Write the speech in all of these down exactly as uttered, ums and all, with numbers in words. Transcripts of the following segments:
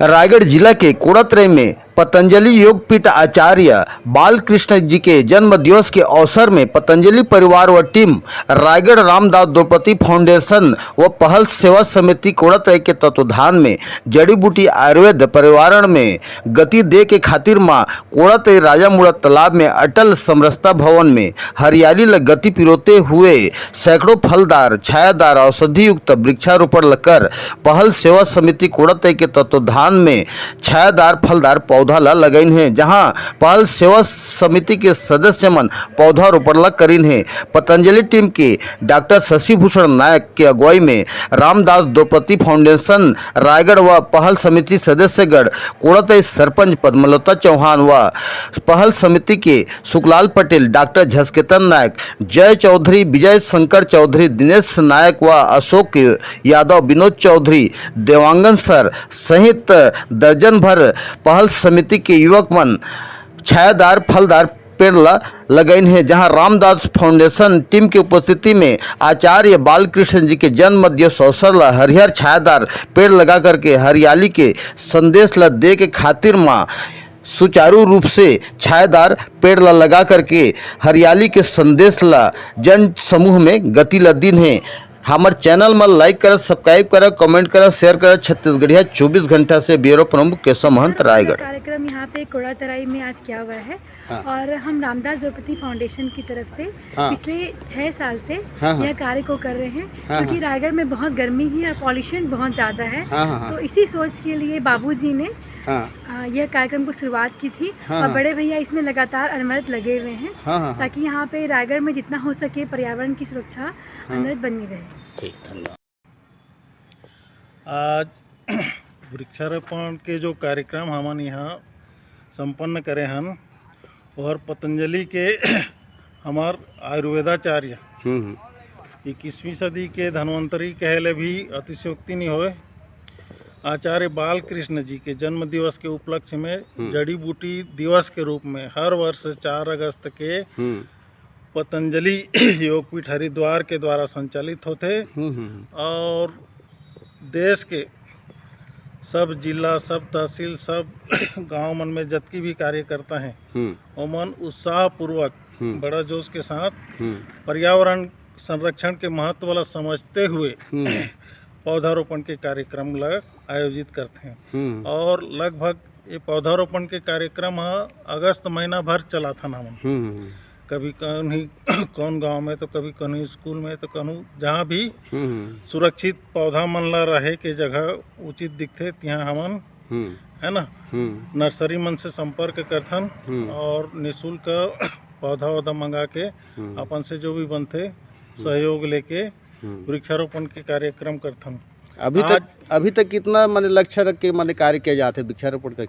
रायगढ़ जिला के कोड़ातराई में पतंजलि योगपीठ आचार्य बालकृष्ण जी के जन्म दिवस के अवसर में पतंजलि परिवार व टीम रायगढ़ रामदास द्रौपदी फाउंडेशन व पहल सेवा समिति कोड़ातराई के तत्वाधान में जड़ी बूटी आयुर्वेद पर्यावरण में गति दे के खातिर मां कोड़ातराई राजामुड़ा तालाब में अटल समरसता भवन में हरियाली ल गति पिरोते हुए सैकड़ों फलदार, छायादार, औषधि युक्त वृक्षारोपण ल कर पहल सेवा समिति कोड़ातराई के तत्वाधान में छायादार फलदार पौधा ल लगाइन हे, जहां पहल सेवा समिति के सदस्य मन पौधारोपण ल करिन हे। पतंजलि टीम के डॉक्टर शशि भूषण नायक के अगुवाई में रामदास द्रौपदी फाउंडेशन रायगढ़ व पहल समिति सदस्यगढ़ कोड़ातराई सरपंच पद्मलता चौहान व पहल समिति के सुखलाल पटेल, डॉक्टर झसकेतन नायक, जय चौधरी, विजय शंकर चौधरी, दिनेश नायक व अशोक यादव, विनोद चौधरी, देवांगन सर सहित दर्जन भर पहल समिति के युवक मन छायादार फलदार पेड़ ल लगाइन हे, जहां रामदास फाउंडेशन टीम के उपस्थिति में आचार्य बालकृष्ण जी के जन्म दिवस अवसर ल हरिहर छायादार पेड़ लगा करके हरियाली के संदेश ल दे के खातिर मां सुचारू रूप से छायादार पेड़ ल लगा करके हरियाली के संदेश ल जन समूह में गति ल दिन हे। हमर चैनल म लाइक करा, सब्सक्राइब करा, कमेंट करा, शेयर करा। छत्तीसगढ़िया चौबीस घंटा से ब्यूरो प्रमुख केशव महंत, रायगढ़। कार्यक्रम यहाँ पे कोड़ातराई में आज किया हुआ है हाँ। और हम रामदास द्रौपदी फाउंडेशन की तरफ से हाँ। पिछले छः साल से हाँ, हाँ। यह कार्य को कर रहे हैं हाँ, क्योंकि हाँ। रायगढ़ में बहुत गर्मी है और पॉल्यूशन बहुत ज़्यादा है। हाँ, हाँ, हाँ। तो इसी सोच के लिए बाबूजी ने हाँ। अ, यह कार्यक्रम को शुरुआत की थी हाँ, और हाँ। बड़े भैया इसमें लगातार अनवरत लगे हुए हैं हाँ, हाँ, हाँ। ताकि यहाँ पे रायगढ़ में जितना हो सके पर्यावरण की सुरक्षा हाँ। अनवरत बनी रहे। ठीक, धन्यवाद। आज वृक्षारोपण के जो कार्यक्रम हमन यहाँ संपन्न करे हन, ओहर पतंजलि के हमार आयुर्वेदाचार्य हम्म, हम्म। इक्कीसवीं सदी के धन्वंतरी कहे ले भी अतिशयोक्ति नहीं होवे। आचार्य बालकृष्ण जी के जन्म दिवस के उपलक्ष्य में हम्म। जड़ी बूटी दिवस के रूप में हर वर्ष चार अगस्त के हम्म। पतंजलि योगपीठ हरिद्वार के द्वारा संचालित होथे हम्म, हम्म, हम्म। और देश के सब जिला, सब तहसील, सब गांव मन में जतकी भी कार्यकर्ता हैं, हम्म। ओमन उत्साहपूर्वक, हम्म। बड़ा जोश के साथ हम्म। पर्यावरण संरक्षण के महत्व ला समझते हुए हम्म। पौधारोपण के कार्यक्रम ला आयोजित करथे। हम्म। और लगभग ये पौधारोपण के कार्यक्रम ह अगस्त महीना भर चलाथन हमन। हम्म, हम्म। कभी कहीं कौन गांव में, तो कभी कहीं स्कूल में, तो कहूँ जहाँ भी हम्म, हम्म। सुरक्षित पौधा मन ला रहे के जगह उचित दिखथे, तिहाँ हमन, हम्म। है ना, हम्म। नर्सरी मन से संपर्क करथन हम्म। और निशुल्क पौधा वौधा मंगा के हम्म। अपन से जो भी बनथे, हम्म। सहयोग लेके हम्म। वृक्षारोपण के कार्यक्रम करथन। अभी आज तक, अभी तक कितना, माने, लक्ष्य रख के, माने, कार्य किया जाथे वृक्षारोपण का?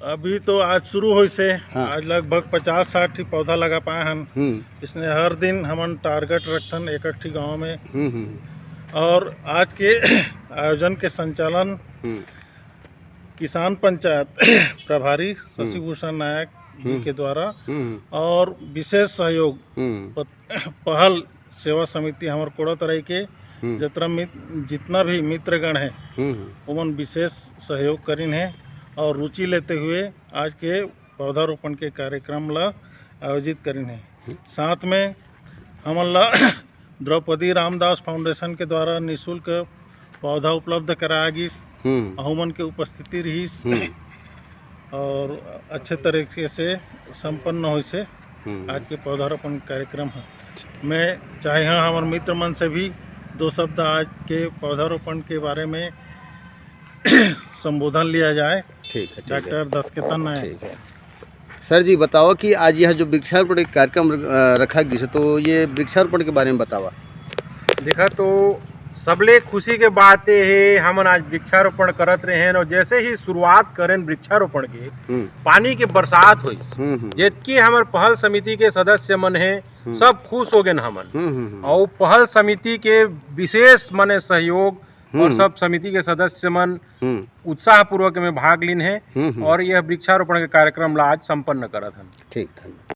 अभी तो आज शुरू होइस हे, हाँ। आज लगभग पचास साठ ठी पौधा लगा पाए हन। हम्म। इसने हर दिन हमन टारगेट रखथन एक एक ठी गांव में। हम्म, हम्म। और आज के आयोजन के संचालन हम्म। किसान पंचायत प्रभारी शशि हम्म। भूषण नायक जी हम्म। के द्वारा हम्म। और विशेष सहयोग हम्म। पत-, पहल सेवा समिति हमर कोड़ातराई के हम्म। जतरा मित-, जितना भी मित्रगण है, हम्म, हम्म। ओमन विशेष सहयोग करिन है और रुचि लेते हुए आज के पौधारोपण के कार्यक्रम ला आयोजित करिन है। हम्म। साथ में हमन ला द्रौपदी रामदास फाउंडेशन के द्वारा निशुल्क पौधा उपलब्ध कराया गिस, हम्म। अहू मन के उपस्थिति रहिस हम्म। और अच्छे तरीके से संपन्न होइस हे हम्म। आज के पौधारोपण कार्यक्रम है। मैं चाहे हाँ हमर मित्र मन से भी दो शब्द आज के पौधारोपण के बारे में संबोधन लिया जाए। ठीक है, ठीक है। डॉक्टर दसकेतन नायक। ठीक है। सर जी, बताओ कि आज यह जो वृक्षारोपण एक कार्यक्रम र-, अ, रखा गिस हे, तो ये वृक्षारोपण के बारे में बतावा। देखा, तो सबले खुशी के बात ये है, हमन आज वृक्षारोपण करत रहे हैं और जैसे ही शुरुआत करें वृक्षारोपण के, हम्म। पानी के बरसात होइस, हम्म, हम्म। जितकी हमर पहल समिति के सदस्य मन है, हम्म। सब खुश हो गए हमन। हम्म, हम्म, हम्म। और पहल समिति के विशेष, माने, सहयोग और हम्म। सब समिति के सदस्य मन हम्म। उत्साहपूर्वक में भाग लीन है हम्म, हम्म। और यह वृक्षारोपण के कार्यक्रम ला आज संपन्न करत हन। ठीक, धन्यवाद।